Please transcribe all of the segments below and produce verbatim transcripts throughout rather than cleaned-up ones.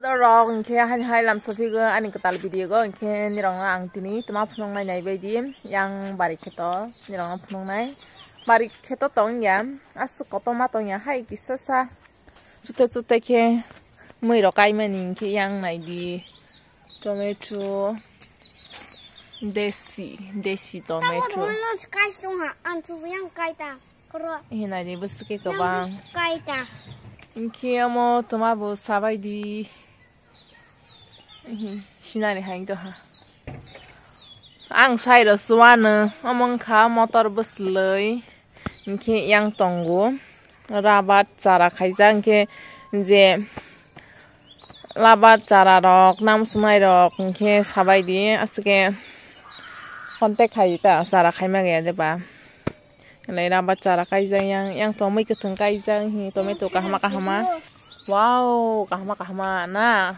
Rok hwnkhe haini hai lam sophigo ani kwtal video go, hwnkhe nirokno ang tini toma phunuknai naibaidi yang bari kheto nirokno phunuknai. Bari kheto tong ya, aswk kotorma tong ya hai kisa sa. Chute chute khe mui rok kaimani hwnkhe yang naidi. Tomato, desi, desi tomato. Kaisung ha, ang tu yang kaita. Koro. Hinai di bwswk khe kwbang. Kaita. Hwnkhe omo toma bo sabai di. Ehe, sinari hai to ha. Ang sai rw suano, omo wngkha motor bwslwi. Hwnkhe yang tongo. Rabar chara khaijak hwnkhe je rabar chara rok, nam swmai rok hwnkhe sabai di. Aswk khe contact khai ta chara khaima gaya de ba. Lai rabar chara kaijak yang, yang tongmui kwthwng kaijak hi tomato kahama kahama. Wow, kahama kahama na.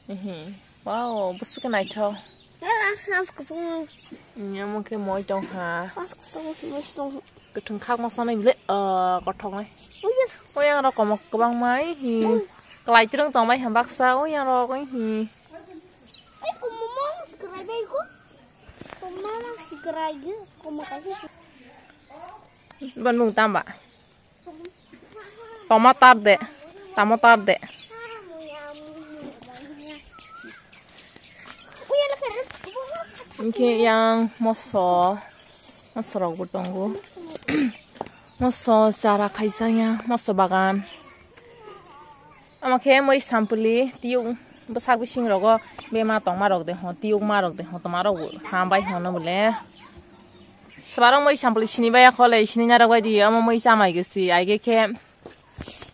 Ehe. Wow, bwswk khe naithok. Omo khe moi tong ha. Kwthwng khakma sanai bwle, ah, kothok nai. O yang rok komo kwbangma hi. Klai twrwng tongbai ha baksa o yang rok hi. Bon mung tamba. Toma tar de. Tamo tar de. Hwnkhe yang moso. Moso rok bo tongo. Moso chara khaisa ya. Moso bagan. Omo khe moi sampli tiyuk bwsak bising rogo bema tongma rok de ho, tiyuk ma rok de ho, toma rok bo hambai hono bole. Swbarok moi sampli sini baya khole, sini narok bai di, omo moi chamai gesi, aige khe,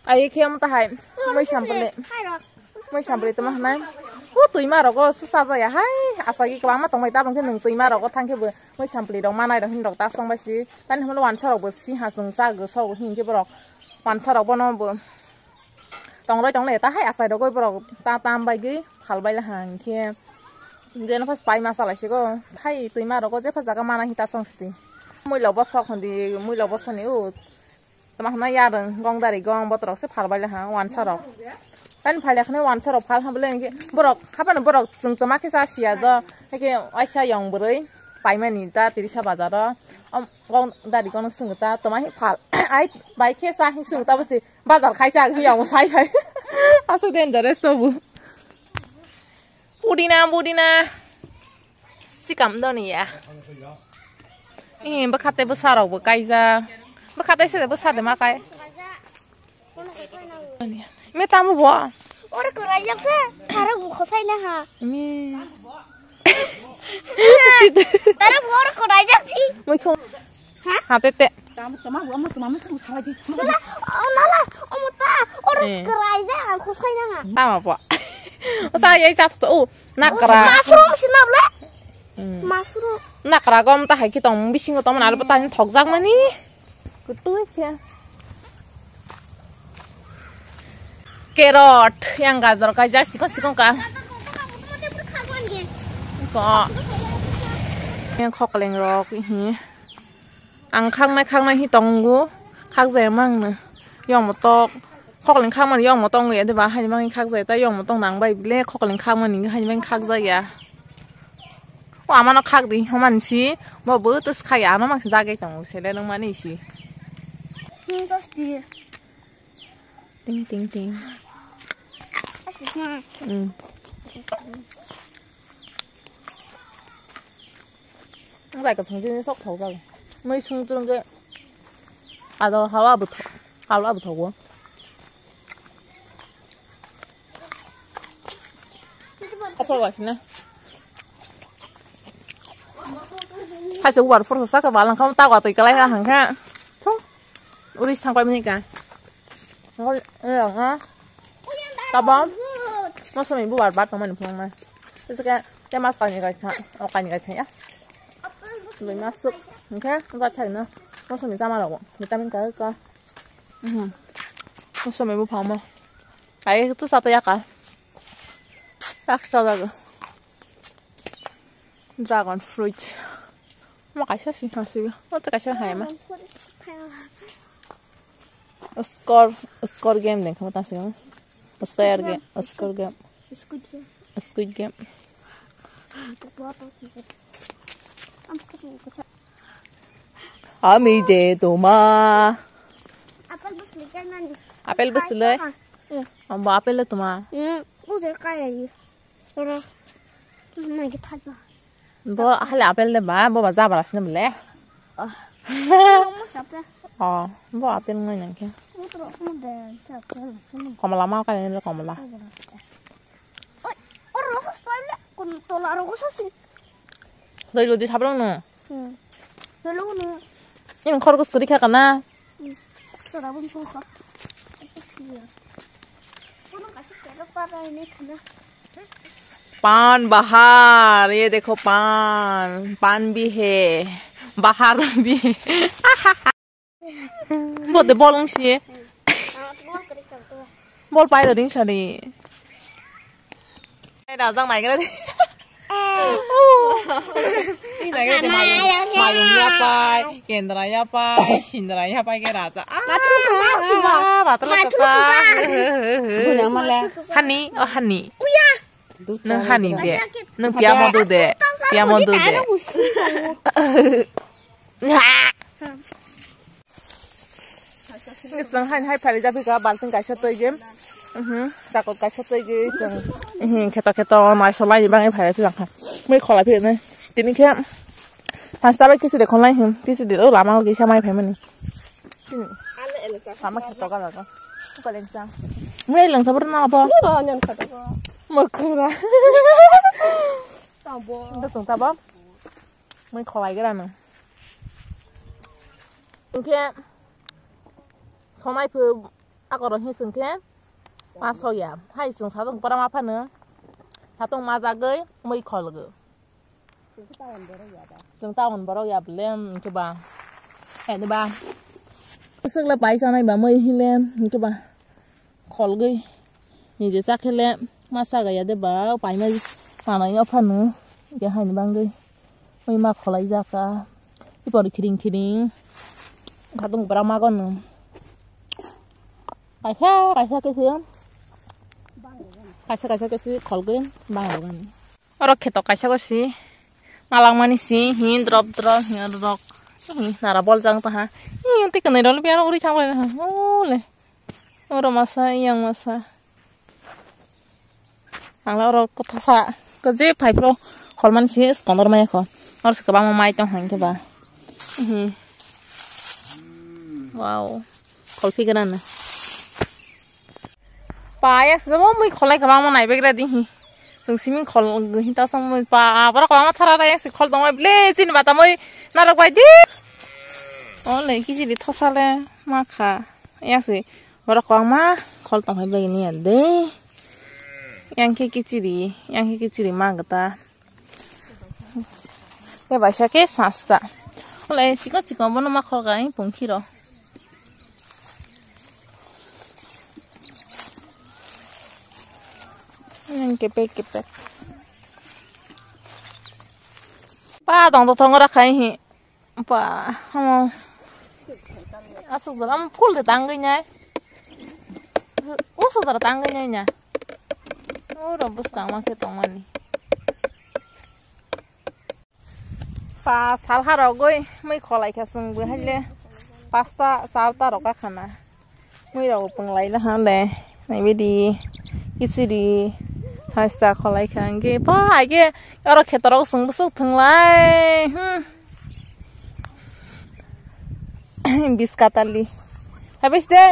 aige khe omo tahai moi sampli, moi sampli toma hanai. O twi ma rogo swsa jaya hai, asagi kwbangma tongbai, tabang khe nwng twi ma rogo thang khe bo moi sampli rok manai rok hin rok ta song bai si, tani hwnlo wansa rok bo si ha chwng cha gw so hin khe borok wansa rok bono bo. Tongroi tonglai ta hai achai rogoi borok ta tam bai gwi phal bai laha hinkhe. Jeno phas pai ma chalai sigo hai twi ma rogo jepha jaga mana hita song siti. Muilo bosok hondi muilo bosoni o. Tama hwnna yarwng gong dari gong botorok se phal bai laha wansa rok. Tani phai lakhani wansa rok phal ha bole hinkhe borok hapano borok chwng toma khe cha siya do. Hinkhe waisa yong bwrwi paimani ta tirisa bazaro. Om gong dari gong swngwi ta toma hi phal. Ai bai khe cha hi swngwi ta bosi. Bazar khaisa ang hiya mo sai khai. Aswk dangerous to bu. Pudina, pudina. Sikam doni ya. Eh, bwkhate bwsarok bo kaijak. Bwkhate sere bwsade ma kai. Me tamo bo. Oro kwraijak se. Aro bo khosai na ha. Me. Aro bo oro kwraijak si. Moi khong. Ha? Ha, tete. Tama, tama, bu, ama, tama, tama, sabai di. Nala, oh, nala, omo ta, oro kwrai ja, ang khosai na nga. Tama, bu. O ta, yai chap to, o, nakra. Mushroom sina ble? Hmm. Mushroom. Nakra gom ta hai ki tong, bisingo tong, nalo ta ni thok jak mani. Kutu khe. Carrot, yang gajor kaijak, sikon, sikon ka. Ko. Yang khokleng rok, hi. Ang khaknai khaknai hi tongo, khakjaya mangno. Yong motok, khokling khakmani yong motok wngya de ba, haini bagwi khakjaya ta yong motok nang bai bile khokling khakmani haini bagwi khakjaya. O amano khak di, homan si, bo bo tus khaya, ano mangsi dagwi tongo, sele nang mani si. Ting, ting, ting. Mm. Ang bai ka thung jini sok thau jalo. Mui sung chung ke. Ado hawa bu thau. Hawa bu thau. Apa wa sini? Hai se war for sa ka balang kam ta wa tai kalai ha hang ha. Thung. Uri sang pai mini ka. Ngol, eh, ha? Tabam? Mosomwi bubar bat tongmani phunuknai. Tei se ke, tei mas kainwi kaitha, o kainwi kaitha ya. Tei mas suk, hwnkhe, ba thaino. Mosomwi chama rogo. Vitamin ka, ka. Mhm. Mosomwi buphang mo. Kai tu sa to ya ka. Tak sa da. Dragon fruit. Mo kaisa si ha si. Mo to kaisa hai ma. Score, score game deng kamo ta si. Square game, square game. Squid game. Squid game. Ang kutu kusa. Ami de toma. Apple bus le kai nani. Apple bus le? Hmm. Ambo apple le toma. Hmm. Ude kai ai. Ora. Nai ke thapa. Bo hale apple de ba, bo ba jabra sini bole. Oh. Mo sapra. Oh, bo apple ngai nang khe. Mo tro mo de chap. Komala ma kai le komala. Oi, oro rosas paile, kun tola aro rosas si. Doi lodi sabrang no. Hmm. Doi lo no. Ini khorgos turi kha kana? Hmm. Sora bun ko ka. Kono kasi kero para ini kana. पान बाहर, ये देखो पान, पान भी है, बाहर भी है। Bo de bol wng si. Bol pai rw ding sari. Ai rajang naigra de. Naigra de mayung, mayung ya pai, kendra ya pai, sindra ya pai ke raja. Ah, matru ka, matru ka. Matru ka. Hani, oh hani. Nang hani de. Nang piamo do de. Piamo do de. Nang hai hai phari jabi ka balting kaisa toi ge. Mhm. Takot kaisa toi ge. Mhm. Kheto kheto mai solai bang phari tu lang. Mai kholai phari ne. Tini khe. Hasta bai kisi de kholai him. Kisi de lama kisa mai phai mani. Lama kheto ka laga. Buka lengsa. Mui lengsa bor na apa? Mura nyan kata ko. Mukura. Tabo. Nda sung tabo. Mui kholai gra no. Hingke sonai phu akoro hi sungke paso ya. Hai sung satung para ma phano. Satung ma jagoi mui kholgo. Chwng town borok ya bele, hwnkhe ba. Hai de ba. Swkla pai sanai ba mui hile, hwnkhe ba. Kholgwi. Nije chakhele, ma saga ya de ba, pai ma manai ya phano. Hwnkhe haini bangwi. Mui ma kholai jaka. Ipor khiring khiring. Khatung bra ma gono. Kaisa, kaisa khe se. Kaisa, kaisa khe se kholgwi bang rogani. Oro kheto kaisa ko si malangmani si hi drop drop hi rok hi nara boljak tongha hi tei kwnwi rok biaro uri thang bai ole oro masa yang masa ang oro kothasa ko je phai phro kholmani si skondor maya kho oro se kwbangma mai tong hang khe ba wow kholphi gana na. Pa ya se bo mui kholai kwbangma naibegra di hi. Chwng simi khol hi ta samui pa borok kwbangma thara ra ya se khol tongma ble chini bata mui narok bai di. O le kichiri thosa le ma kha. Ya se borok kwbangma khol tong hai bai ni ya de. Yang khe kichiri, yang khe kichiri ma gata. Te baisa khe sasta. Ole chikon chikon bono ma khol kai pungkhiro. Nang kepek kepek. Pa dong to thong ra khai hi. Pa, omo. Asuk dara, omo phul de tangwi nai. Usu dara tangwi nai na. Oro bwskang ma khe tongmani. Pa, salha rogwi mui kholai kha chwng bo haile. Pasta, charta rok khana. Mui rok pwnglai na hande. Naibidi, kichiri, hasta kholai kha hwnkhe, pa, aige, oro khetorok chwng bwswk thwnglai, hmm. Biskatali. Habis de.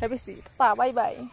Habis de. Pa, bye bye.